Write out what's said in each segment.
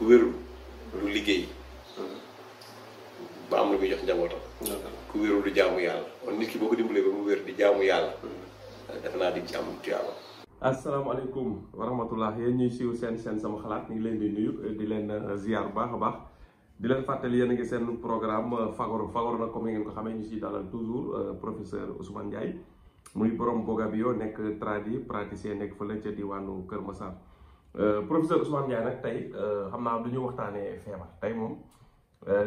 ku wérul du liggéey ba am lu muy jox njabootam. ku wérul du jaamu yàlla kon nit ki boo ko dimbalee ba mu wér di jaamu yàlla. defe naa di ci am tuyaaba. asalaamaaleykum wa rahmatullah yéen ñuy siiw seen sama xalaat ñu ngi leen di nuyu di leen ziar bu baax a baax di leen fàttali yéen a ngi seen programme Fagaru nag comme ngeen ko xamee ñu siy dalal toujours professeur Ousmane Ndiaye muy borom Bogabio nekk praticien nekk fële ca diwaanu Kër Massar. Professeur Ousmane Ndiaye nag tey xam naa du ñu waxtaanee feebar tey moom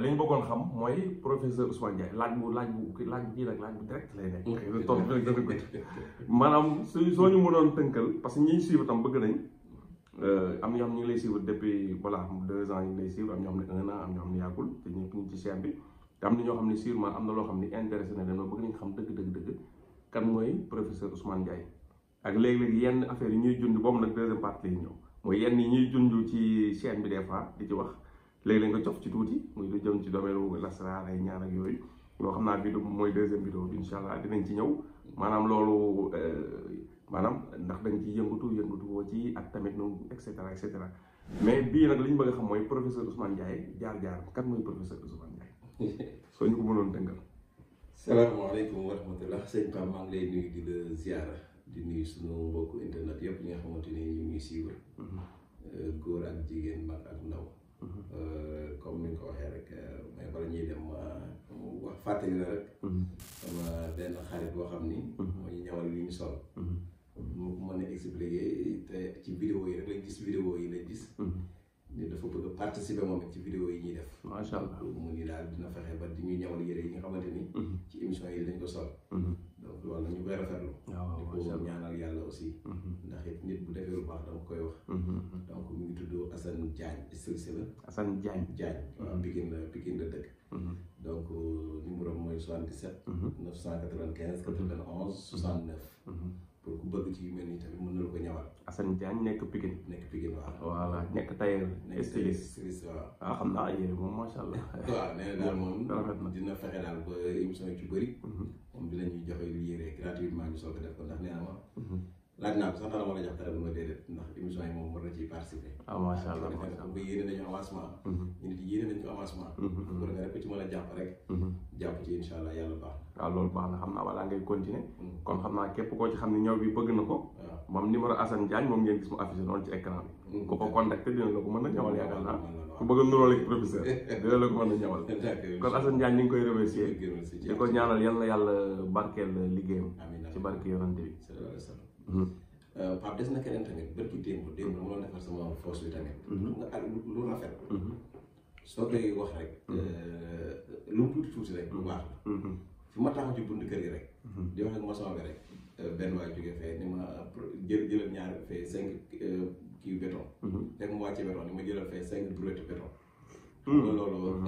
li ñu bëggoon xam mooy professeur Ousmane Ndiaye laaj bu kii nag laaj bu direct lay nekk. toog bi rek dana gudd maanaam soo ñu mënoon tënkal parce que ñi suivre tam bëgg nañ am na ñoo xam ñu ngi lay suivre depuis voilà 2 ans ñu ngi lay suivre am ñoo xam ne 1 an am ñoo xam ne yàggul te ñu ngi ci chaîne bi te am na ñoo xam ne sûrement am na loo xam ne intéressé na leen bëgg nañ xam dëgg kan mooy professeur Ousmane Ndiaye ak léeg-léeg yenn affaire yi ñuy junj boobu nag deuxième partie lay ñëw mooy yenn yi ñuy junj ci chaîne bi des fois di ci wax léeg-léeg nga cof ci tuuti muy lu jëm ci domaine wu lasraar ay ñaan ak yooyu loo xam naa vidéo mooy deuxième vidéo bi incha allah dinañ ci ñëw maanaam loolu maanaam ndax dañ ci yëngatu woo ci ak tamit noonu et cetera mais bii nag li ñu bëgg a xam mooy professeur Ousmane Ndiaye jaar kan mooy professeur Ousmane Ndiaye soo ñu ko mënoon tënkal. salaamaaleykum wa rahmatullah sëñ Pape maa ngi lay nuyu di la ziara di nuyu sunu mbokku internet yëpp ñi nga xamante ni ñu ngi suivre góor ak jigéen mag ak ndaw comme ni nga ko waxee rek mais bala ñuy dem wax fàttali la rek sama benn xarit boo xam ni moo ñu ñawal li ñu sol mu mën a expliquer te ci vidéo yi rek lañ gis ni dafa bëgg a participer moom ci vidéo yi ñuy def. macha allah mu ni daal dina fexe ba di ñuy ñawal yére yi nga xamante ni. ci émission yi dañ ko sol. donc loolu nag ñu koy rafetlu. waaw di ko ñaanal yàlla aussi. ndax it nit bu defee lu baax dama koy wax. donc mu ngi tudd Assane Diagne styliste la. Assane Diagne. waaw Pikine la dëkk. donc numéro mooy 77. 995 91 69. pour ku bëgg ci yu mel nii tamit mën na la ko ñawal. Assane Diagne nekk Pikine. waaw. voilà nekk tailleur. styliste waaw. xam naa yére moom macha allah. waaw nee na daal moom dina fexe daal ba émission yi ci bëri. moom dinañuy joxe yére gratuitement ñu soog a def ko ndax nee na ma. laaj naa ko sax dana ma la jox dara bu ma déedéet ndax émission yi moom war na ciy participer. macha allah bu defee ba yéene nañu avancement. ñu nit yéene nañu ko avancement. bu ko defee rek ku ci mën a jàpp rek. jàpp ci incha allah yàlla baax na. waaw loolu baax na xam naa balaa ngay continuer. kon xam naa képp koo ci xam ne ñëw bi bëgg na ko. waaw moom numéro Assane Diagne moom ngeen gis mu affiché noonu ci écran bi. ku ko contacté dina la ko mën a ñawal yaakaar naa. ku bëgg a nuróo ak professeur dina la ko mën a ñawal. kon Assane Diagne ñu ngi koy remercier. di ko ñaanal yal na yàlla barkeel liggéeyam. ci barke yonante bi. Pape des na keneen tamit barki démb ma doon defar sama force bi tamit. nga ak lu rafet. soo koy wax rek. lu mu tuuti rek lu baax la. fi ma taxaw ci buntu kër yi rek. di wax ak maçon bi rek. benn waay jógee fee ni ma jëlal ñaar fee 5 kii béton. fekk mu wàcce béton ni ma jëlal fee 5 brouettes béton. loolu.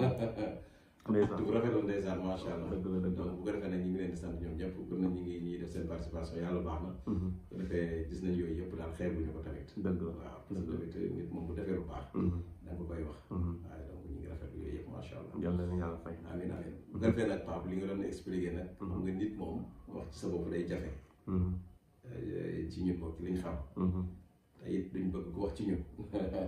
bu rafetoon ndeysaan macha allah. donc bu ko defee nag ñu ngi leen di sant ñoom ñëpp pour na ñu ngi ñuy def seen participation yàlla baax na. bu ko defee gis nañ yooyu yëpp daal xeebuñu ko tamit. dëgg la waaw parce que tamit nit moom bu defee lu baax. da nga ko koy wax. waaye donc ñu ngi rafetlu yooyu yëpp macha allah. yàlla na yàlla fay. amiin bu ko defee nag Pape li nga doon expliqué nag. xam nga nit moom wax ci sa bopp day jafe. ci ñun bopp ci liñ xam. te it duñ bëgg ko wax ci ñun.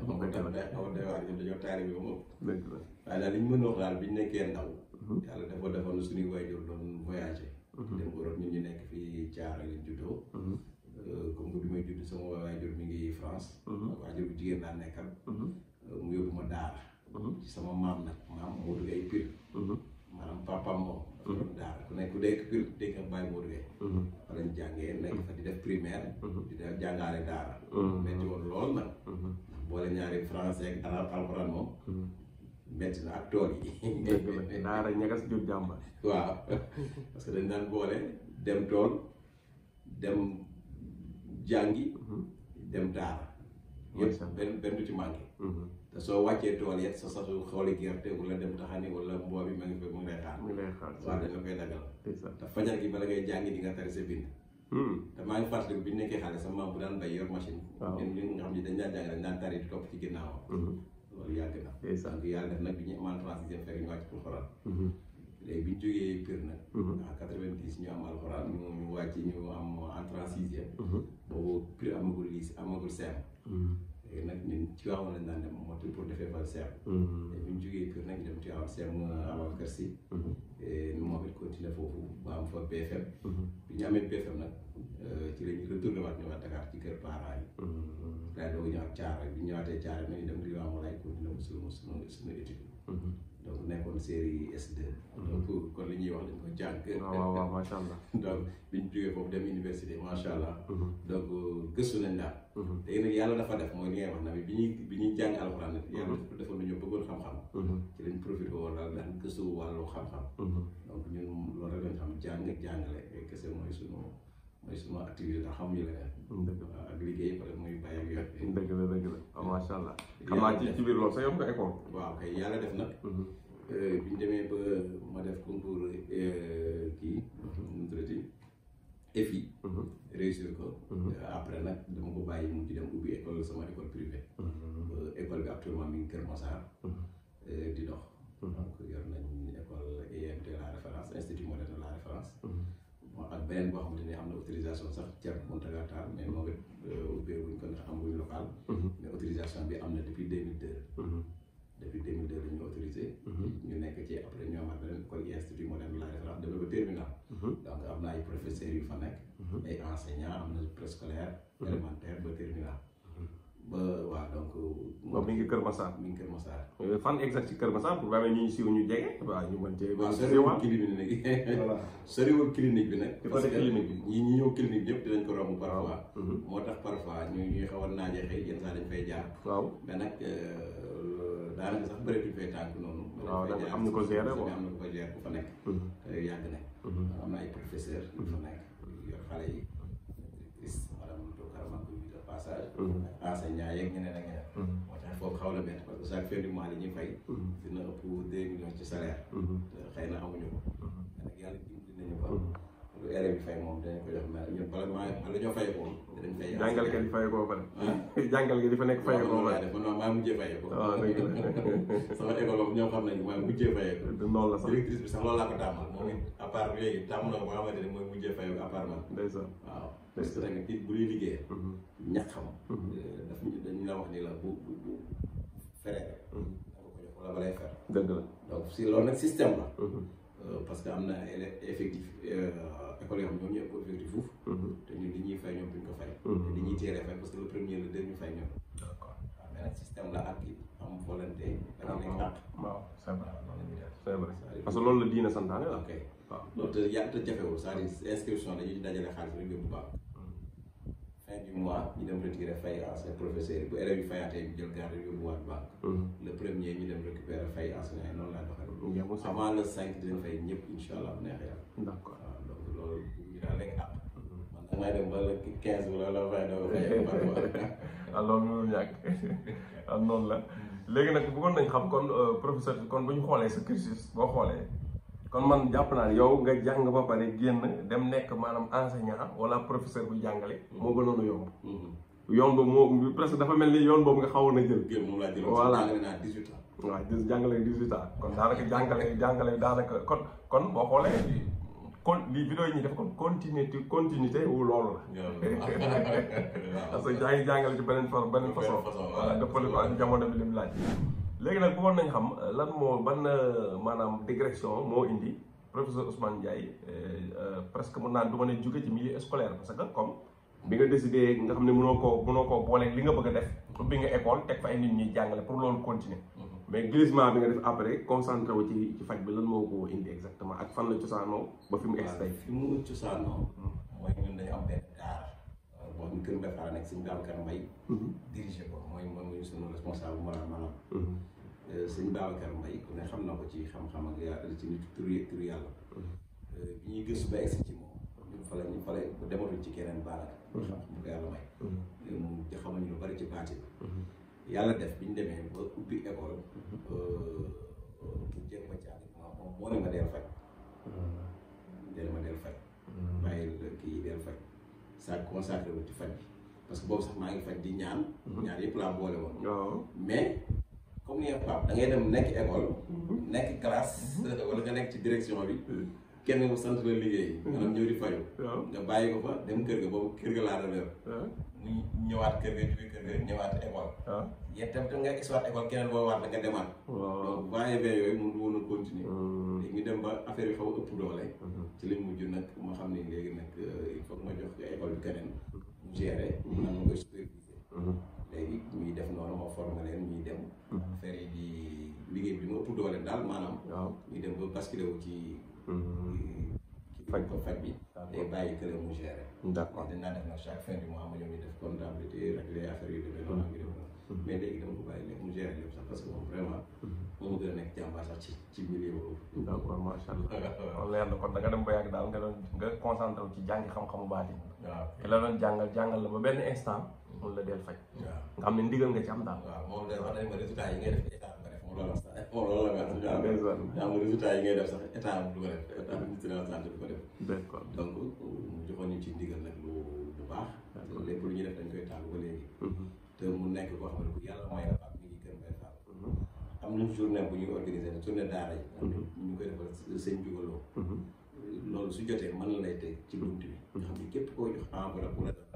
moom itam day xaw a doy waar ñun dañoo taari bi ba moom. dëgg la waaye daal li ñu mën a wax daal bi ñu nekkee ndaw. yàlla dafa defoon suñuy waajur doon voyagé. dem Europe ñun ñu nekk fii Thiaré lañ juddoo. comme que bi may judd sama waajur mi ngi France. waajur bu jigéen laa nekkal. mu yóbbu ma daara. ci sama maam nag maam moo duggee Pire. maanaam papaam moom. daara ku nekk ku dégg Pire dégg nga bàyyi moo duggee. fa lañ jàngee nekk fa di def primaire. di def jàngaale daara. metti woon lool nag. boole ñaari français ak alxuraan moom. metti na ak tool yi. daara ñagas jur jàmba. waaw parce que dañ daan boole dem tool dem jàngi dem daara. yëpp benn du ci manqué. te soo wàccee tool yet sa sasu xooli gerte wala dem taxani wala mboo bi ma ngi fa mu ngi lay xaar. waaw dañ la koy dagal. te fajar gi bala ngay jàngi di nga tari sa bind. te maa ngi fàttaliku bi ñu nekkee xale sa maam bu daan bay yor machine. ñun nga xam ne dañ daan jàng dañ daan tari di topp ci ginnaawam. loolu yàgg na. donc yàlla def nag bi ñu amal transition fekk ñu wàcc pour xoraan. léegi bi ñu jógee Pire nag. en 90 ñu am alxuraan ñu wàcc ñu am entrée en sixième. boobu Pire amagul lycée amagul CEM. léegi nag ñun Tivaouane lañ daan dem moo pour defee fa CEM. te bu ñu jógee Pire nag dem Tivaouane CEM Ababacar Sy. moom it continué foofu ba am fa BFM. bi ñu amee BFM nag ci la ñu retourné waat ñëwaat Dakar ci kër parents yi. daal doog ñëwaat Thiaroye bi ñu ñëwaatee Thiaroye nañu dem Limamou Laye continué suñu étude. donc nekkoon série S2. donc kon li ñuy wax dañ ko jàng. waaw macha allah. donc bi ñu jógee foofu dem université macha allah. donc gëstu nañ daal. léegi nag yàlla dafa def mooy li ngay wax na bi ñuy jàng alxuraan yàlla dafa lu ñu bëggoon xam-xam. ci lañ profité woon daal daan gëstu wàllu xam-xam. donc ñun loolu rek lañ xam jàngale kese mooy sunu activité ndax xamuñu leneen. ak liggéey peut être muy bàyyi ak yooyu. dëgg la macha allah. xam naa ci biir loolu sa yomb nga école. waaw kay yàlla def nag. bi ñu demee ba ma def concours kii. nu mu tuddati EFI. réussir ko. après nag dama ko bàyyi mu ci dem ubbi école sama école privée. école bi actuellement mi ngi Kër Massar. di dox. donc yor nañ école IMT la référence institut moderne de la référence. ak beneen boo xamante ni am na autorisation sax Thierno Mountaga Tall mais moo ngi ubbee wuñ ko ndax amuñ local. mais autorisation bi am na depuis 2002. depuis 2002 la ñu autorisé. ñu nekk ci après ñu amaat beneen école institut moderne de la référence dem ba terminal. donc am na ay professeurs yu fa nekk. ay enseignants am na préscolaire élémentaire ba terminal. ba waaw donc. moom mi ngi Kër Massar. mi ngi Kër Massar. fan exact ci Kër Massar pour ñu ñu siiw ñu jege. waaw ñu mën cee. waaw soriwul clinique bi nag. voilà soriwul clinique bi nag. parce que clinique bi ñi ñëw clinique bi ñëpp dinañ ko romb parfois. moo tax parfois ñuy xaw a naaje xëy yenn saa dañ fay jaar. waaw mais nag daanaka sax bëreetuñ fay tànk noonu. waaw da am na ko gérer quoi am na ko gérer ku fa nekk. te yàgg na. am na ay professeur yu fa nekk yor xale yi. passage enseignant yeeg ñeneen ak ñeneen moo tax foofu xaw na métti parce que chaque fin du mois li ñuy fay dina ëpp 2 millions ci salaire xëy na amuñu ko nag yàlla dimbali nañu ba lu élèves yi fay moom dinañ ko jox mais ñun bala ñoo fay ko dañ fay jàngalkat yi fay ko ba jàngal gi di fa nekk fay ko ba def man maa mujjee fay ko sama école boobu ñoom xam nañu maa mujjee fay ko noonu la sax directrice bi sax loolu laa ko tàmmal moom it à part léegi tàmm na ko nga xamante ne mooy mujjee fay ko à part man ndeysaan waaw parce que tamit nit bu ñuy liggéey ñaxam daf dañu la wax ni la bu feree rek da nga ko jox wala balay fer dëgg la donc si loolu nag système la parce que am na effectif école yoo xam ñoom ñu ëpp effectif foofu te ñun li ñuy fay ñoom duñ ko fay te li ñuy teeree fay parce que le premier le deux ñu fay ñoom d'accord waaw mais nag système la ak am volonté dafa nekk àq waaw c'est vrai parce que loolu la diina santaane la ok waaw loolu te te jafewul c'est-à-dire inscription dañuy dajale xaalis rek yóbbu baax fin du mois ñu dem retirer fay ancien professeur yi bu élèves yi fayaatee ñu jël garde yóbbuwaat banque le premier ñu dem récupérer fay enseignant yi noonu laa doxee avant le 5 dinañ fay ñëpp incha allah bu neexee yàlla d'accord waaw donc loolu ñu daal léegi àpp man damay dem ba le 15 wala la fay doo fay waaw loolu mënul ñàkk am noonu la léegi nag bëggoon nañ xam kon professeur kon bu ñu xoolee sa cursus boo xoolee kon man jàpp naa yow nga jàng ba pare génn dem nekk maanaam enseignant wala professeur bu jàngale moo gënoon a yomb yoon boobu moo presque dafa mel ni yoon boobu nga xawoon a jël moom laa jël voilà jàngale naa 18 ans waaw jàngale 18 ans kon daanaka jàngale daanaka kon boo xoolee kon lii vidéo yi ñuy def kon continuité wu loolu la parce que yaa ngi jàngale ci beneen façon voilà dëppale ko ak jamono bi lim laaj léegi nag bëggoon nañ xam lan moo ban maanaam digression moo indi professeur Ousmane Ndiaye presque mun naa du ma ne jóge ci milieu scolaire parce que comme bi nga décidé nga xam ne mënoo koo booleeg li nga bëgg a def ubbi nga école teg fa ay nit ñuy jàngale pour loolu continuer mais glissement bi nga def après concentré wu ci faj bi lan moo ko indi exactement ak fan la cosaanoo ba fi mu egsi tey fi mu cosaanoo mooy ñun dañu am benn daara boo xam ne Kër Mbefara nekk sëñ Babacar Mbaye dirigé ko mooy sunu responsable moral maanaam sëñ Babacar Mbaye ku ne xam na ko ci xam-xam ak yàlla ci nit turu yàlla bi ñuy gëstu ba egsi ci moom ñun fa la dematuñ ci keneen baaraka xam mu ko yàlla may mu xamal ñu lu bari ci baati yàlla def bi ñu demee ba ubbi école pour jéem a jàng moom moo ne ma deel faj bàyyi kii deel faj ça consacré wu ci faj bi parce que boobu sax maa ngi faj di ñaan yëpp laa boole woon mais comme ni nga Pape da ngay dem nekk école nekk classe wala nga nekk ci direction bi kenn mu sant la liggéey maanaam ñëw di faju nga bàyyi ko fa dem kër ga boobu kër ga laa doon yor mu mu ñëwaat kër ga jóge kër ga ñëwaat école. yéen tam nga histoire école keneen boo waat nga demaat. donc va-et-vient yooyu mënul woon a continuer. léegi ñu dem ba affaire yi xaw a ëpp doole. ci lañ mujj nag ma xam ne léegi nag il faut ma jox école bi keneen mu gérer mu naan ma koy superviser. léegi ñuy def noonu ma formé leen ñuy dem. affaire yi di liggéey bi ma ëpp doole daal maanaam. ñuy dem ba basculé wu ci. faj bi day bàyyi kër mu gérer. d'accord dañ naa def nag chaque fin du mois ma ñëw ñu def comptabilité régler affaire yu demee noonu ak yu demee noonu. mais léegi dama ko bàyyi léegi mu gérer lépp sax parce que moom vraiment moo ma gën a nekk jàmbaar sax ci milieu boobu. d'accord macha allah. kon leer na kon da nga dem ba yàgg daal nga concentré wu ci jàngi xam-xamu baatin. waaw te la doon jàngal la ba benn instant. mun la del faj. waaw nga xam ne ndigal nga ci am daal. waaw moom day wax nañ ma résultat yi ngay def état nga def moom loolu la sax moom loolu la nga xam daa am résultat yi ngay def sax état du ko def état ministre de la santé du ko def. d'accord donc mu joxoon ñu ci ndigal nag lu baax. lépp lu ñuy def dañ koy tàll ba léegi. te mu nekk koo xam ne bu yàlla may la baax mi ngi gën may faal. am nañ journée bu ñuy organiser nag journée daara yi. ñu koy defal sëñ Jugaloo. loolu su jotee mën la lay teg ci bunt bi. nga xam ne képp koo jox enveloppe bu la def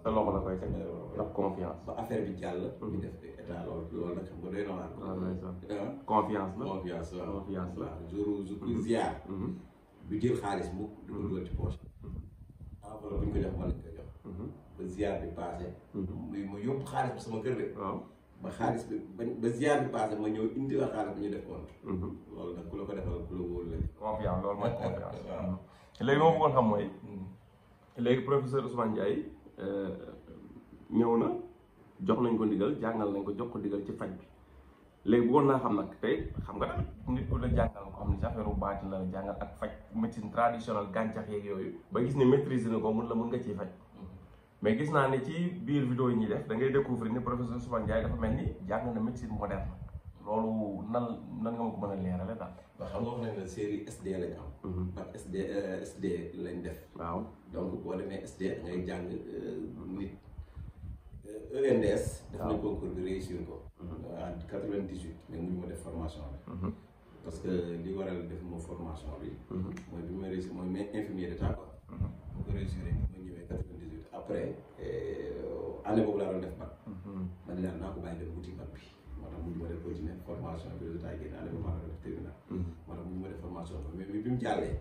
sa loxo la koy teg ndax confiance ba affaire bi jàll. ñu def état loolu nag xam nga doy na waar. confiance la confiance la confiance la jour ziar. du jël xaalis mu du ko dugal ci poche. enveloppe bu ñu ko jox mën nañ ko jox. ba ziar bi passé. ma yóbbu xaalis bi sama kër de. ba xaalis bi ba ziar bi passé ma ñëw indi la xaalis bi ñu def compte. loolu nag ku la ko defal ku la wóolu la. confiance loolu mooy confiance. léegi li ma bëggoon xam mooy. léegi professeur Ousmane Ndiaye. ñëw na jox nañ ko ndigal jàngal nañ ko jox ko ndigal ci faj bi léegi bëggoon naa xam nag tey xam nga tamit nit ku la jàngal ko xam ne ci affaire bu baatin la jàngal ak faj médecine traditionnelle gàncax yeeg yooyu ba gis ne maîtriser na ko mun nga ciy faj mais gis naa ne ci biir vidéo yi ñuy def da ngay découvrir ne professeur Ousmane Ndiaye dafa mel ni jàng na médecine moderne loolu nan nga ma ko mën a leerale daal. waaw xam nga wax nañ la série SD lañ am. par SD lañ def. waaw donc boo demee SD ngay jàng nit. ENDS. def nañ concours bi réussir ko. en 98 mais mënu ma def formation bi. parce que li waral def mo formation bi. mooy bi ma réussir mooy mais infirmier d'état quoi. bu ko réussir ma ñëwee 98 après année boobu laa doon def bac. man daal naa ko bàyyi dem wuti bac bi. moo tax mënu ma def continuer formation bi résultat yi génn année boobu maa doon def terminal. moo tax mënu ma def formation bi mais bi mu jàllee.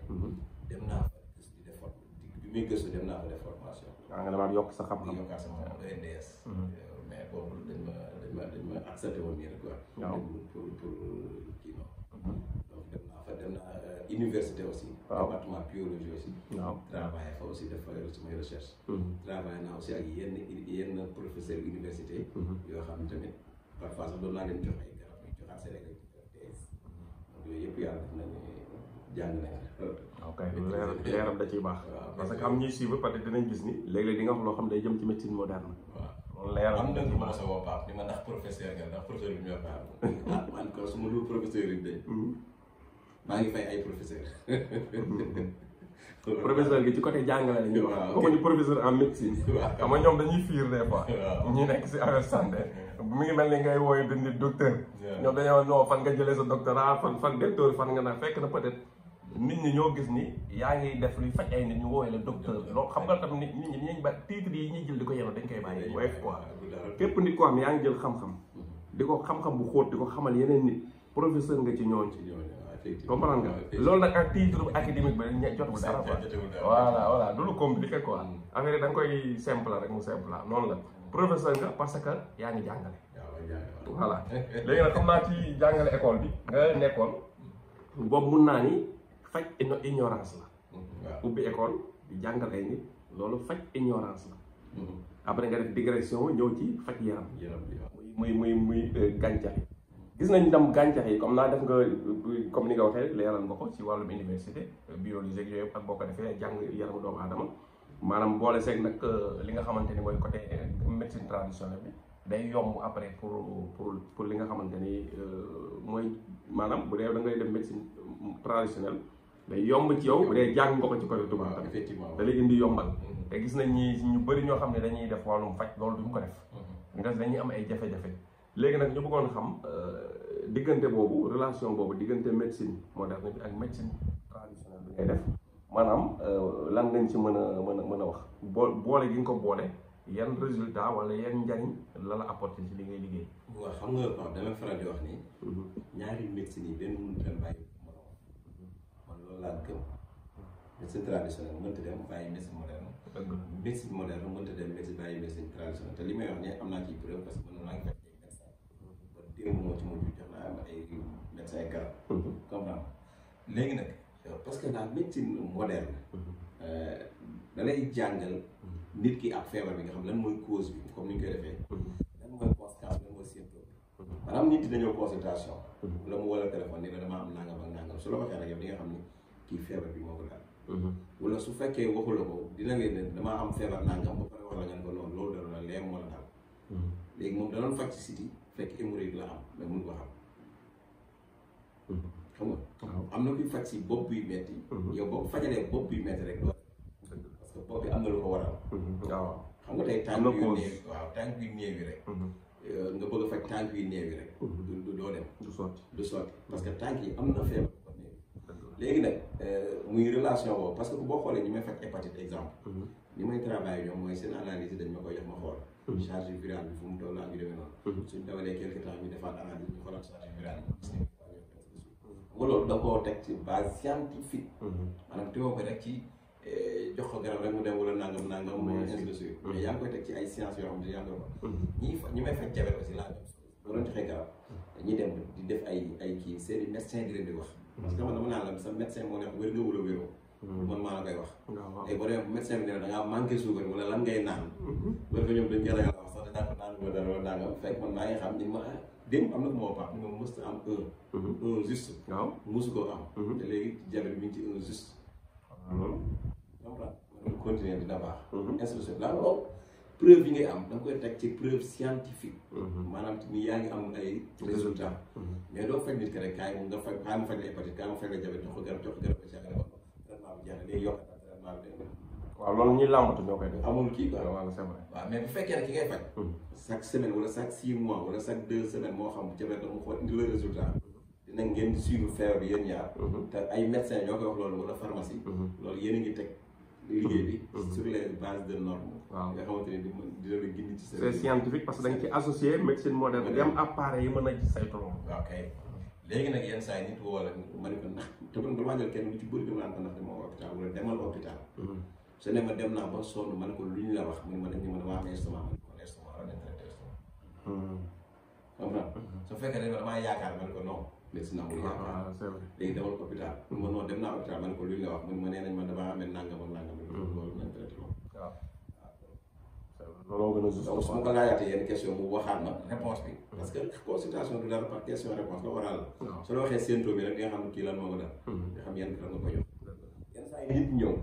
dem naa fa gëstu di def bi muy gëstu dem naa fa def formation. waaw nga demaat yokk sa xam-xam. yokkaat sama ENDS. mais boobu dañ ma accepté woon nii rek quoi. waaw pour kii noonu. donc dem naa université aussi. waaw département biologie aussi. waaw travaillé fa aussi def samay recherche. travaillé naa aussi ak yenn professeur université. yoo xam ne tamit parfois sax doon naa leen jox ay garab yu joxaat seen ay thèse. donc yooyu yëpp yàlla def nañu jàng nañ ok leeral da ciy baax. parce que am ñuy suivre peut être dinañ gis ni léeg-léeg di nga wax loo xam day jëm ci médecine moderne. waaw leeral am na ñu mën a sa woo Pape ni ma ndax professeur nga ndax professeur bi ñu wax Pape man ko su ma dul professeur yi dañ maa ngi fay ay professeur professeur gi ci côté jàngale la ñuy wax comme ñu professeur en médecine xam nga ñoom dañuy fiir des fois ñi nekk si affaire santé mi ngi mel ni ngay wooyu dindi docteur ñoom dañoo non fan nga jëlee sa doctorat fan docteur fan nga naa fekk na peut être nit ñi ñoo gis ni yaa ngi def luy faj ay nit ñu woowee la docteur loolu xam nga tam nit ñi ñi ba titre yi ñuy jël di ko yeno dañ koy bàyyi woyof quoi képp nit koo xam ne yaa ngi jël xam-xam di ko xam-xam bu xóot di ko xamal yeneen nit professeur nga ci ñooñ comprendre nga loolu nag ak titre académique ba jotul dara quoi voilà du lu compliqué quoi affaire da nga koy simple rek mu simple la noonu la professeur nga parce que yaa ngi jàngale voilà léegi nag xam naa ci jàngale école bi nga nekkoon boobu mun naa ni faj ignorance la. ubbi école di jàngal ay nit loolu faj ignorance la. après nga def digression ñëw ci faj yaram. muy gàncax yi. gis nañ tam gàncax yi comme naa def nga comme ni nga waxee leeral nga ko ci wàllum université biologie ak yooyu ak boo ko defee jàng yaramu doomu aadama maanaam boole seeg nag li nga xamante ni mooy côté médecine traditionnelle bi day yomb après pour li nga xamante ni mooy maanaam bu dee da ngay def médecine traditionnelle. day yomb ci yow bu dee jàng nga ko ci côté tubaab tamit effectivement da lay indi yombal te gis nañ ñi ñu bëri ñoo xam ne dañuy def wàllum faj loolu duñ ko def nga dañuy am ay jafe-jafe léegi nag ñu bëggoon xam diggante boobu relation boobu diggante médecine moderne bi ak médecine traditionnelle bi ngay def maanaam lan ngañ ci mën a wax boole gi nga ko boole yan résultat wala yan njariñ la la apporté ci li ngay liggéey. waaw xam nga waaw dama faral di wax ni. ñaari médecine yi benn mënut a bàyyi morom. man loolu laa gëm. médecine traditionnelle mënut a dem bàyyi médecine moderne. médecine moderne mënut a dem médecine bàyyi médecine traditionnelle te li may wax ne am naa ci preuve parce que man maa ngi fekk ay médecin. ba démb moo ci mujj jox naa am ay médecin ay garab. comprendre léegi nag parce que la médecine moderne. da lay jàngal nit ki ak feebar bi nga xam lan mooy cause bi comme ni ñu koy defee. lan mooy conséquence lan mooy symptôme. maanaam nit yi dañoo consultation. wala mu wala téléphone ni la damaa am nangam ak nangam su la waxee nag yow di nga xam ni kii feebar bi moo ko daal. wala su fekkee waxu la ko dina leen ne damaa am feebar nangam ba pare wax la nga ne ko noonu loolu dara la lee moo la daal. léegi moom danoon faj ci siti fekk hémorroïde la am mais mun ko xam. xam nga. am na kuy faj si bopp buy metti. yow boo ko fajalee bopp buy metti rek doo parce que bopp bi am na lu ko waral. waaw xam nga tey tànk yu néew waaw tànk yu néew yi rek. nga bëgg a faj tànk yu néew yi rek. du doo dem. du sotti parce que tànk yi am na feebar ko néew. léegi nag muy relation boobu parce que boo xoolee ñi may faj hépatite exemple. ni may travail ñoom mooy seen analyse dañ ma koy jox ma xool. charge virale bi fu mu toll ak yu demee noonu. suñ dawalee quelque temps ñu defaat analyse ñu xoolaat charge virale bi. loolu da koo teg ci base scientifique. maanaam teewoo ko rek ci jox ko garab rek mu dem wala nangam nangam. mooy ainsi de suite mais yaa ngi koy teg ci ay sciences yoo xam ne yaa ngi koy wax. ñi may faj jabet aussi laa même chose. boo doon joxee garab dañuy dem di def ay kii seen i médecin di leen di wax. parce que man dama naan la sa médecin moo ne wér nga wala wéroo. man maa la koy wax. léegi boo demee médecin bi ne la da ngaa manqué suukar wala lan ngay naan. loolu ko ñoom dañ koy ragal wax sax dañaa ko naan wala dara wala nangam fekk man maa ngi xam ni ma démb am na ko moo baax ni ma mës am un juste. waaw mosu koo am. te léegi jabet bi ñu ci un juste. loolu. comprendre nga continuer dina baax. instruction la loolu preuve yi ngay am da nga koy teg ci preuve scientifique. maanaam ni yaa ngi am ay résultats. mais doo faj nit ki rek kaay nga faj kaay ma faj la hépatite kaay ma faj la jabet jox ko garab ba ci ak traitement bi jeex na léegi yokk na traitement bi day waaw loolu ñuy làmbatu ñoo koy def. amul kii quoi waaw c'est vrai. waaw mais bu fekkee ne ki ngay faj. chaque semaine wala chaque 6 mois wala chaque 2 semaines moo xam jabet la mu xool indi la résultat. dina ngeen suivre feebar bi yéen ñaar. te ay médecins ñoo koy wax loolu wala pharmacie. loolu yéen a ngi teg liggéey bi. sur les bases de normes. waaw nga xamante ne dina la gindi ci. c'est scientifique parce que da nga ci associé médecine moderne. dem appareil yi mën a saytu loolu. waaw kay léegi nag yenn saa yi nit woo la ma ne ko ndax te man damaa jël kenn lu ci bëri dama naan ko ndax demoo hôpital wala demal hôpital. su ne ma dem naa ba sonn ma ne ko lu ñu la wax mu ne ma dañ ne ma damaa am estomac ma ne ko estomac la dañ traité estomac. comprendre su fekkee ne damaa yaakaar ma ne ko non médecine amul yaakaar léegi demal hôpital ma non dem naa hôpital ma ne ko lu ñu la wax mu ne ma nee nañ ma damaa amee nangam ak nangam loolu nañ traité loolu. waaw looloo gën a juste. donc su ma ko laajaatee yenn question mu waxaat ma réponse bi parce que consultation du dara par question réponse la waral la. su la waxee symptôme yi rek nga xam ne kii lan moo ko dal. nga xam yan nga ko jox. yenn saa yi nit ñëw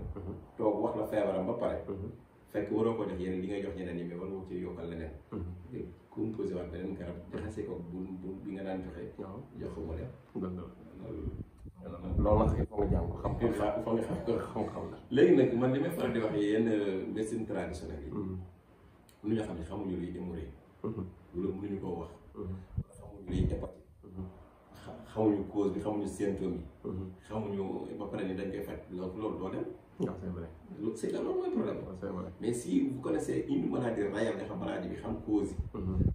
toog wax la feebaram ba pare fekk waroo ko jox yeneen li ngay jox ñeneen ñi mais war nga ci yokkal leneen. composé waat beneen garab jaxase ko bu bi nga daan joxe. jox ko mu dem. loolu nag il faut nga jàng ko xam. il faut nga xam la léegi nag man li may faral di wax yenn médecine traditionnelle yi. lu ñu xam ne xamuñu luy hémorroïde. loolu mënuñu koo wax. xamuñu luy hépatite. xamuñu cause bi xamuñu symptôme yi. xamuñu ba pare ni dañ koy faj loolu doo dem. waaw c'est vrai. c'est que loolu mooy problème. c'est vrai mais si vous connaissez une maladie réelle nga xam maladie bi xam cause yi.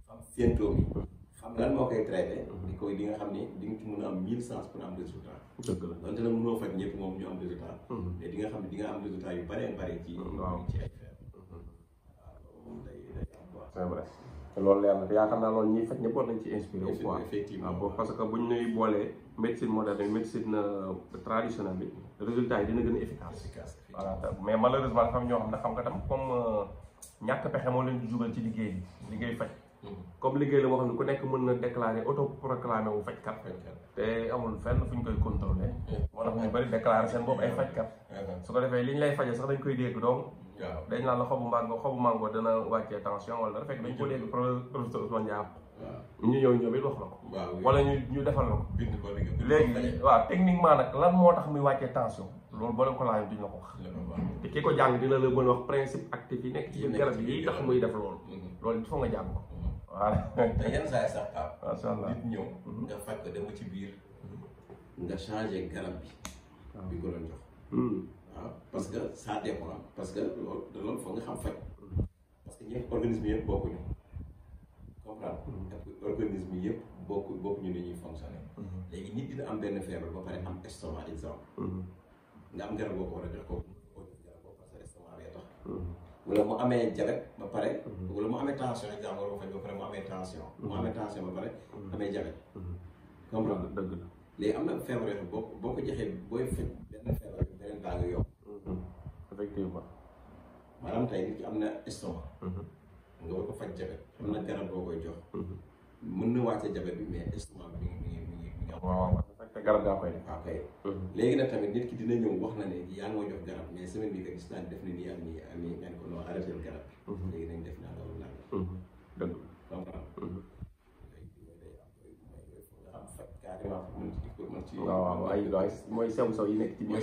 xam symptôme yi. xam lan moo koy traité. di nga xam ni di nga ci mën a am 1000 chances pour am résultat. dëgg la donte nag mënoo faj ñëpp moom ñu am résultat. mais di nga xam ne di nga am résultat yu bëree bëri ci. ci ay feebar. waaw moom day am quoi. c'est vrai loolu leer na yaakaar naa loolu ñuy faj ñëpp war nañ ci inspiré wu quoi. effectivement waaw parce que buñ ñuy boolee médecine moderne ak médecine traditionnelle bi résultat yi dina gën a efficace. voilà mais malheureusement dafa am ñoo xam ne xam nga tam comme ñàkk pexe moo leen di jugal ci liggéey bi liggéey faj. comme liggéey la boo xam ne ku nekk mën na déclarer autoproclamé wu fajkat. te amul fenn fu ñu koy contrôlé. moo tax ñu bëri déclaré seen bopp ay fajkat. su ko defee li ñu lay faje sax dañ koy dégg donc. waaw dañ naan la xobu mango dana wàccee tension wala dara fekk dañ ko dégg professeur Ousmane Diab. ñu ñëw ñoom it wax la ko. wala ñu defal la ko. léegi waaw techniquement nag lan moo tax muy wàccee tension loolu boo leen ko laajee duñ la ko wax. te ki ko jàng dina la mën a wax principe actif yi nekk ci biir garab yi tax muy def loolu. loolu il faut nga jàng ko. voilà te yenn saa yi sax macha allah nit ñëw. nga faj ko dem ci biir nga changé garab bi. bi ko doon jox. waaw parce que ça dépend parce que loolu foog nga xam faj. parce que ñëpp organisme yëpp bokkuñu comprendre organisme yëpp bokkuñu ni ñuy fonctionner léegi nit dina am benn feebar ba pare am estomac exemple nga am garab boo ko war a jox ko garab boo parce que estomac bee tax wala mu amee diabète ba pare wala mu amee tension exemple war ko faj ba pare mu amee tension mu amee tension ba pare amee diabète comprendre dëgg la léegi am na feebar yoo xam boo ko joxee booy faj benn feebar bi beneen baa nga yokk effectivement maanaam tey nit ki am na estomac nga war ko faj diabète am na garab boo koy jox mën na wàcce diabète bi mais estomac bi mi ngi am waaw te garab gaa koy def waaw kay léegi nag tamit nit ki dina ñëw wax na ne yaa ngi ma jox garab mais semaine bi nga gis naa def na nii ak nii ak nii ngeen ko noo arrêté garab bi léegi nañ def naa loolu naan dëgg comprendre waaw ay mooy sew sew yi nekk ci biir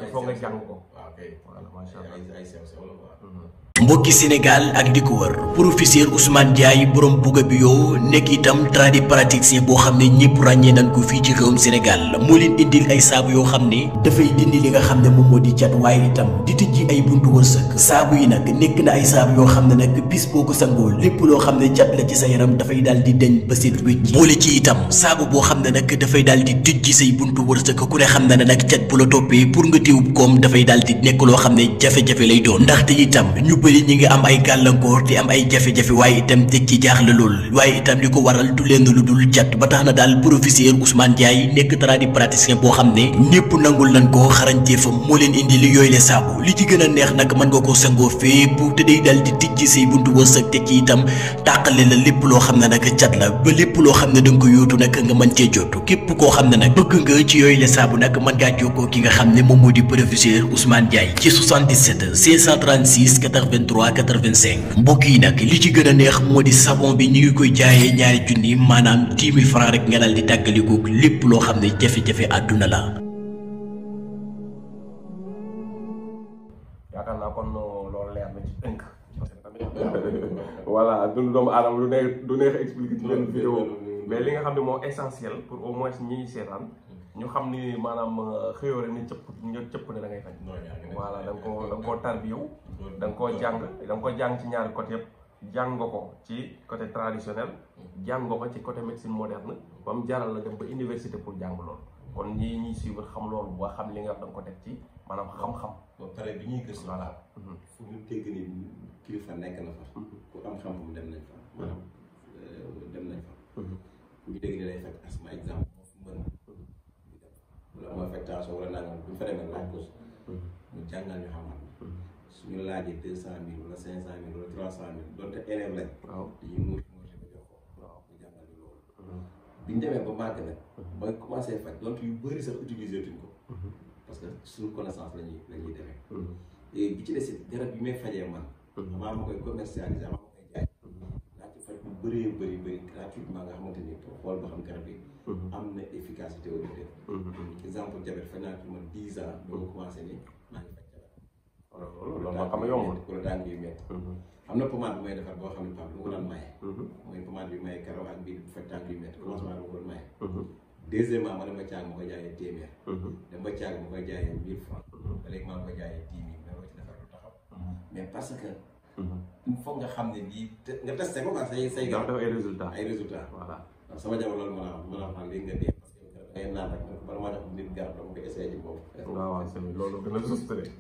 il faut nga jàng ko waaw kay voilà macha allah ay sew sew la quoi mbokki Sénégal ak di ko wër professeur Ousmane Ndiaye borom Bouga Bio nekk itam tradipraticien boo xam ne ñëpp ràññee nañ ko fii ci réewum Sénégal moo leen indil ay saabu yoo xam ne dafay dindi li nga xam ne moom moo di cat waaye itam di tijji ay buntu wërsëg saabu yi nag nekk na ay saabu yoo xam ne nag bis boo ko sangoo lépp loo xam ne cat la ci sa yaram dafay daal di deñ ba seet wécc boole ci itam saabu boo xam ne nag dafay daal di tijji say buntu wërsëg ku ne xam na ne nag cat bu la toppee pour nga téewub koom dafay daal di nekk loo xam ne jafe-jafe lay doon ndaxte itam ñu bëri ñi ngi am ay gàllankoor di am ay jafe-jafe waaye itam teg ci jaaxle lool waaye itam li ko waral du leen lu dul cat ba tax na daal professeur Ousmane Ndiaye nekk tradipraticien boo xam ne ñëpp nangul nañ ko xarañteefam moo leen indi li yooyu le saabu li ci gën a neex nag mën nga ko sangoo fépp te day daal di tijji say buntu wërsëg teg ci itam tàqale la lépp loo xam ne nag cat la ba lépp loo xam ne da nga ko yóotu nag nga mën cee jot képp koo xam ne nag bëgg nga ci yooyu le saabu nag mën ngaa jokkoo ki nga xam ne moom moo di professeur Ousmane Ndiaye ci 77 536 83 85 mbokk yi nag li ci gën a neex moo di savon bi ñu ngi koy jaayee ñaari junni maanaam 10 000 francs rek nga daal di tàggalikook lépp loo xam ne jafe-jafe àdduna la. yaakaar naa kon loolu leer na ci tënk parce que tamit voilà du doomu aadama du neex a expliquer ci benn vidéo mais li nga xam ne moo essentiel pour au moins ñi seetaan ñu xam ni maanaam xëyoo rek ni cëpp ne da ngay faj voilà da nga koo tarbiyewu da nga koo jàng ci ñaari côté yëpp jàng nga ko ci côté traditionnel jàng nga ko ci côté médecine moderne ba mu jaral la dem ba université pour jàng loolu kon ñii suivre xam loolu bu xam li nga wax da nga ko teg ci maanaam xam-xam ba pare bi ñuy gëstu voilà fu ñu dégg ni kilifa nekk na fa ku am xam-xam dem nañ fa maanaam dem nañ fa fu ñu dégg ni day fekk asma exemple moo fi mën wala am affectation wala nangam bu ñu fa demee laaj ko mu jàngal ñu xam-xam suñu laajee 200 000 wala 500 000 wala 300 000 donte élève lañ dañuy muur ba jox ko ñu jàngal ñu loolu bi ñu demee ba màgg nag ba commencé faj donte yu bëri sax utiliser tuñ ko parce que suñu connaissance la ñuy demee léegi bi ci des it garab yi may fajee man amaa ma koy commercialiser amaa ma koy jaay naa ci faj bu bëri gratuitement nga xamante ni pour xool ba xam garab yi am na efficacité au def exemple diabète faj naa ci man 10 ans ba ma commencé ni maa ngi faj loolu moo xam ne yombul wala tànk yu métti am na pommade bu may defar boo xam ne Pape lu ko daan maye mooy pommade bi maye karaw ak bii bu faj tànk yu métti commencement bi ma ko doon maye deuxièmement ma dem ba caag ma koy jaayee téeméer dem ba caag ma koy jaayee 1000 francs ba léegi maa ngi koy jaayee 10 000 mais ci defar lu taxaw mais parce que il faut nga xam ne lii nga testé ko quoi say dafa def ay résultats voilà sama jamono loolu mën a xam léegi nga dee parce que ngay naan rek bala maa jox nit garab dama koy essayé ci boobu waaw c'est loolu gën a juste rek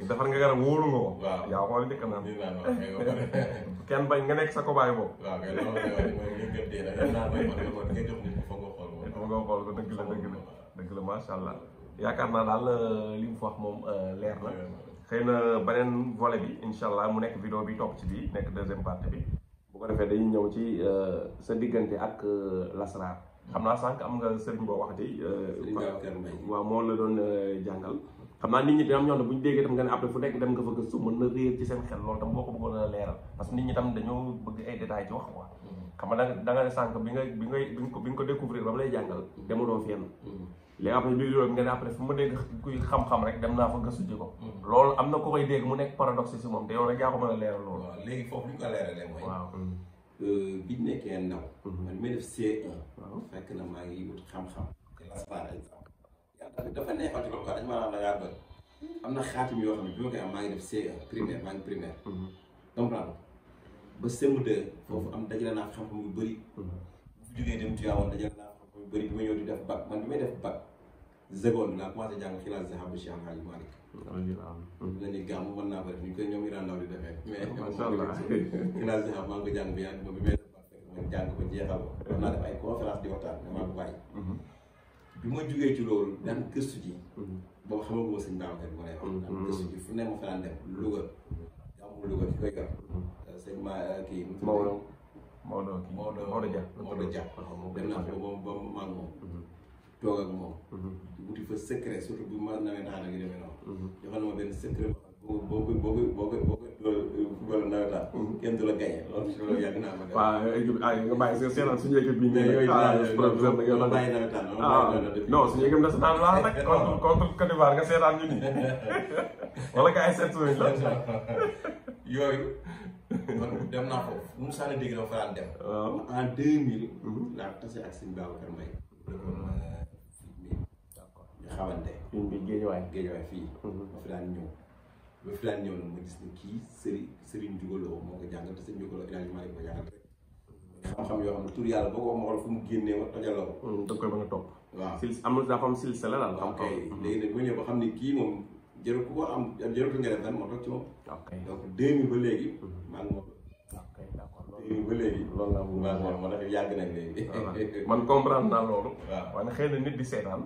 defar nga garab wóolu nga ko waaw yaa xool dëkk naan kenn bañ nga nekk sa kobaay boobu waaw kay loolu mooy li nga dee nag naan mooy man nga ngay jox nit ko foog nga xool ko dëgg la macha allah yaakaar naa daal li mu fa wax moom leer na xëy na beneen volet bi incha allah mu nekk vidéo bi topp ci bii nekk deuxième partie bi bu ko defee dañuy ñëw ci sa diggante ak lasraar xam naa sànq am nga sëriñ boo wax di waaw moo la doon jàngal xam naa nit ñi tam ñoo ne bu ñu déggee tam nga ne après fu nekk dem nga fa gëstu mën na réer ci seen xel loolu tam boo ko bëggoon a leeral parce que nit ñi tam dañoo bëgg ay détails ci wax quoi xam nga da nga ne sànq bi nga ko découvrir ba mu lay jàngal demuloo fenn léegi après bi loolu nga ne après fu ma dégg kuy xam-xam rek dem naa fa gëstu ji ko loolu am na ko koy dégg mu nekk paradoxe si moom te yow rek yaa ko mën a leeral loolu waaw léegi foofu li ñu ko leeralee mooy waaw biñ nekkee ndaw man mi def C1 fekk na maa ngi wut xam-xam par exemple dafa neexal ci loolu quoi dañu maanaam da ngaa doon am na xaatim yoo xam ne bi ma koy am maa ngi def C1 primaire maa ngi primaire comprendre ba CM2 foofu am dajale naa fi xam-xam yu bëri. bu fi jógee dem Tivaouane dajale naa fi xam-xam yu bëri bi ma ñëw di def bac man bi may def bac seconde laa commencé jàng xilaas Zahabu Cheikh Alhaji Malick. la ni gàmm mën naa ko def ñu koy ñoom Iran Ndaw di defee. mais macha allah xilaas Zahab maa ngi ko jàng bi yàgg ba bi may def bac fekk ma jàng ko jeexal ko. war naa def ay conférence di waxtaan mais maa ko bàyyi. bi ma jógee ci loolu daan gëstu ji. boobu xamaguma sëñ Babacar bi ma lay wax. daan gëstu ji fu ne ma fa daan dem Louga. jàmm Louga ki koy yor. sëñ ma kii. Maodo Dia. dem naa ko ba maa ngi moom. toog ak moom. wuti fa secret surtout bu ma nawetaan ak yu demee noonu. joxal na ma benn secret boo ko football nawetaan. kenn du la gagné loolu yàgg naa ma. waaw nga bàyyi sa seetaan suñu équipe bi. mais yooyu bàyyi nawetaan non suñu équipe nationale la rek contre Côte d'Ivoire nga seetaan ñu nii wala nga ay seet suñu la. yooyu. man dem naa foofu Moussa la dégg dama fa daan dem. en 2000. laa tase ak sëñ Babacar Mbaye. ñu xamante. fii bi Géejawaay fii. ma fi daan ñëw. ba fi daan ñëw nag ma gis ne kii Serigne Diougalo moo ko jàngal te sëñ Diougalo El Hadj Malick ko jàngal rek. xam-xam yoo xam ne tur yàlla boo ko wax ma xool fu mu génnee ma tojaloo ko. da nga koy mën a topp. waaw am na dafa am silsila daal. ok léegi nag bu ñëw ba xam ne kii moom jarul ku ko am jarul nga def dara moo toog ci moom. ok donc 2000 ba léegi. maa ngi moom. ok d'accord 2000 ba léegi. loolu laa bëgg waaw moo tax yàgg nañ léegi. man comprendre naa loolu. waaw waaye xëy na nit di seetaan.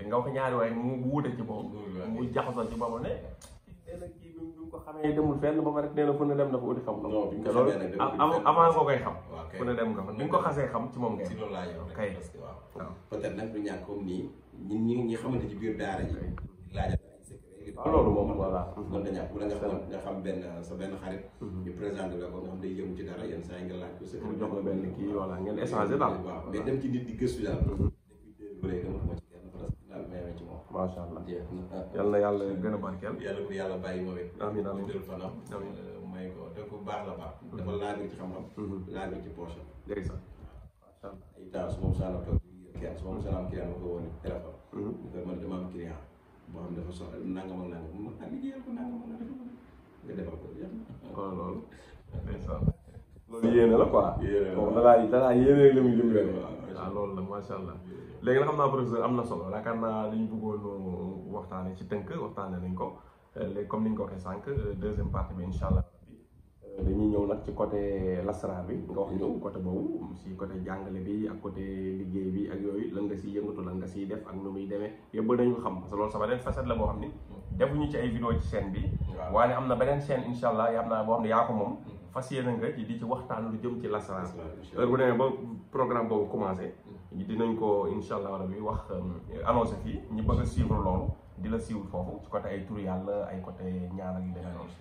nga wax ñaari waaye mu wuute ci boobu. mu jaxasoo ci boobu ne. nee na kii bi mu ko xamee demul fenn ba pare nee na fu ne dem na fa uti xam-xam. non bi ñu ko xamee nag avant nga koy xam. waaw kay fu ne dem nga fa bi nga ko xasee xam ci moom ngay. si loolu laa yor rek kay parce que waaw. peut-être nag du ñàkk comme nii ñi xamante ci biir daara ji. laajal ay secret. waaw loolu moom voilà. mën na ñàkk bu la nga xam sa benn xarit. ñu présenté la ko nga xam day yëngu ci dara yenn saa yi nga laaj ko secret. mu jox la benn kii voilà ngeen échanger daal. waaw mais dem ci nit di gëstu daal. depuis 2000 ba léegi dama ci kenn parce que daal may ci moom. macha allah yal na yàlla gën a barkeel. yàlla ko yàlla bàyyi moom it. amiin amiin dël fanam. may ko te ku baax la baax. dafa laagir ci xam-xam. laagir ci poche. dégg sa macha allah. ay temps su ma mosaan a toog kenn su ma mosaan am client ma ko woon téléphone. ñu koy man dama am client boo xam ne dafa soxla nangam ak nangam mu mën liggéeyal ko nangam ak nangam nga defal ko yàlla. kon loolu. ndeysaan loolu yéene la quoi. yéene la bon danaa yéene li muy lim rek. waaw loolu la macha allah. léegi nag xam naa professeur am na solo yaakaar naa li ñu bëggoon waxtaanee ci tënk waxtaanee nañ ko léegi comme ni ñu ko waxee sànq deuxième partie bi incha allah dañuy ñëw nag ci côté lasaraar bi nga wax ñëw côté boobu si côté jàngale bi ak côté liggéey bi ak yooyu lan nga siy yëngatu lan nga siy def ak nu muy demee yëpp dañu xam parce que loolu sama beneen facette la boo xam ni defuñu ci ay vidéo ci chaîne bi. waaye am na beneen chaîne incha allah yaam naa boo xam ne yaa ko moom. fas yéene nga di ci waxtaan lu jëm ci lasaraar heure bu demee ba programme boobu commencé dinañ ko incha allah rabi wax annoncé fii ñu bëgg a suivre loolu di la suivre foofu ci côté ay tur yàlla ay côté ñaan ak yu demee noonu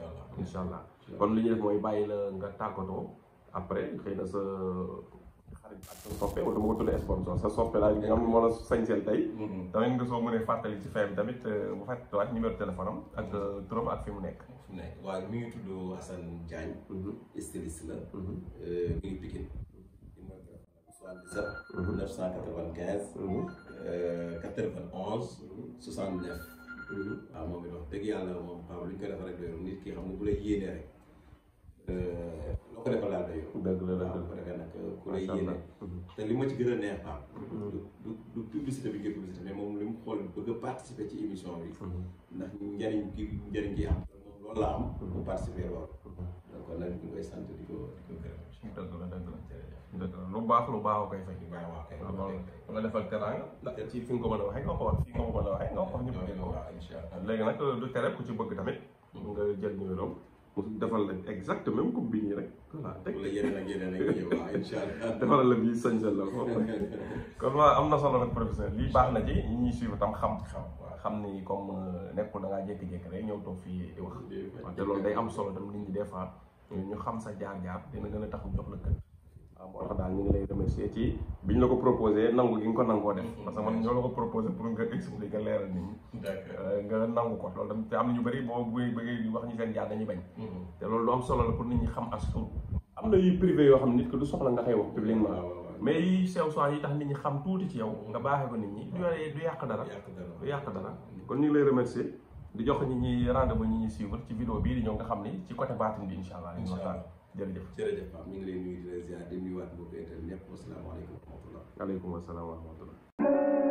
incha allah kon li ñuy def mooy bàyyi la nga tàggatoo après xëy na sa xarit ak sa soppe wala ma ko tuddee sponsor sa soppe laa nga xam moo la sañseel tey tamit nga soo mënee fàttali ci fay bi tamit bu fàttaliwaat numéro téléphone am ak turam ak fi mu nekk waaw mi ngi tudd Assane Diagne. styliste la. mi ngi Pikine. numéro téléphone 77. 995. 91. 69. waaw moom it wax dëgg yàlla moom Pape lu ñu ko defal rek doyul nit ki xam nga bu lay yéene rek. loo ko defal daal doyul. dëgg la waaw bu ko defee nag ku lay yéene. te li ma ci gën a neex Pape. du publicité bi ngir publicité mais moom li mu xool bëgg a participer ci émission bi. ndax njëriñ gi am. loolu la am pour participer loolu donc nag ñu koy sant di ko gërëm. dëgg la lu baax koy fay. loolu nga defal teraanga ndax ci fi nga ko mën a waxee nga ko wax fii nga ko mën a waxee nga ko wax ñëpp dégg ko. léegi nag du tere ku ci bëgg tamit nga jël numéro mu defal la exact même comme bi nii rek. voilà teg la yeneen ak ñëw waaw incha allah. defal la bii sañ-sañ la foofu. kon waa am na solo nag professeur lii baax na ci ñi ñuy suivre tam xam ni comme nekkul da ngaa jékki-jékki rek ñëw toog fii di wax. te loolu day am solo tam nit ñi des fois ñu xam sa jaar-jaar dina gën a tax mu jox la kër. waaw moo tax daal ñu ngi lay remercier ci biñ la ko proposé nangu gi nga ko nangoo def. parce que man ñoo la ko proposé pour nga expliquer leeral nit ñi. nga nangu ko loolu tam te am na ñu bëri boo bëggee wax ñu seen jaar dañuy bañ. te loolu lu am solo la pour nit ñi xam as tuut. am na yu privé yoo xam nit ko du soxla nga koy wax publiquement. mais yi sew soin yi tax nit ñi xam tuuti ci yow nga baaxee ko nit ñi du yàq dara. du yàq dara kon ñu ngi lay remercier di jox nit ñi rendez-vous ñi ñuy suivre ci vidéo bii di ñëw nga xam ni ci côté baatin bi incha allah. jërëjëf Pape ñu ngi lay nuyu di la ziar di nuyuwaat mbokk internet ñëpp wasalaamaaleykum wa rahmatullah. waaleykum asalaam wa rahmatullah.